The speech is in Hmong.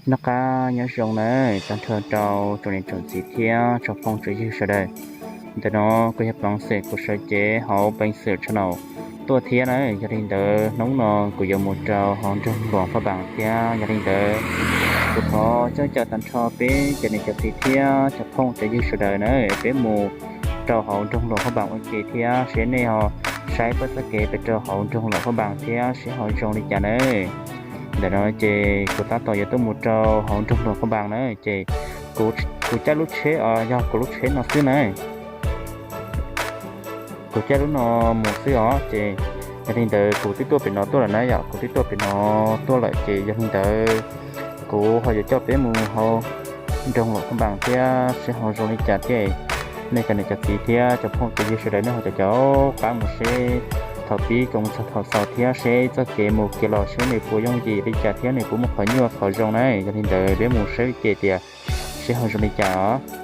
Noj qab nyob zoo nawb, tag nrho rau tsoom niam tsoom txiv thiab tsoom phooj tsoom ywg sawv daws. Ntawm no kuv yog Pleev Xwm, kuv sawv cev hauv Pleev Xwm Channel tuaj thiab na. Yog li ntawd hnub no kuv yuav mus rau hauv nroog Luam Phaj Npaas thiab. Yog li ntawd kuv thov coj caw tag nrho peb cov niam cov txiv thiab cov phooj cov ywg sawv daws na, peb mus rau hauv nroog Luam Phaj Npaas ua ke thiab seb nej ho saib peb txoj kev pem rau hauv nroog Luam Phaj Npaas thiab seb ho zoo li cas nawb. Ntawm no ces kuv tab tom yuav tuaj mus rau hauv nroog Luam Phaj Npaas na, ces kuv caij lub tsheb os, yog kuv lub tsheb no xwb na. Kuv caij lub no mus xwb os, ces yog li ntawd kuv twb tuaj pem no tuaj lawm na yom, kuv twb tuaj pem no tuaj lawm, ces yog li ntawd kuv ho yuav coj peb mus hauv nroog Luam Phaj Npaas thiab seb ho zoo li cas thiab. Nej cov niam cov txiv thiab cov phooj cov ywg sawv daws nej ho caum caum qab mus seb thaum pib kom mus txog thaum xaus thiab seb txoj kev mus kev los seb nws puas yooj yim li cas thiab nws puas muaj qhov nyuaj qhov zoo na. Yog li ntawd peb mus saib ua ke tias seb ho zoo li cas os.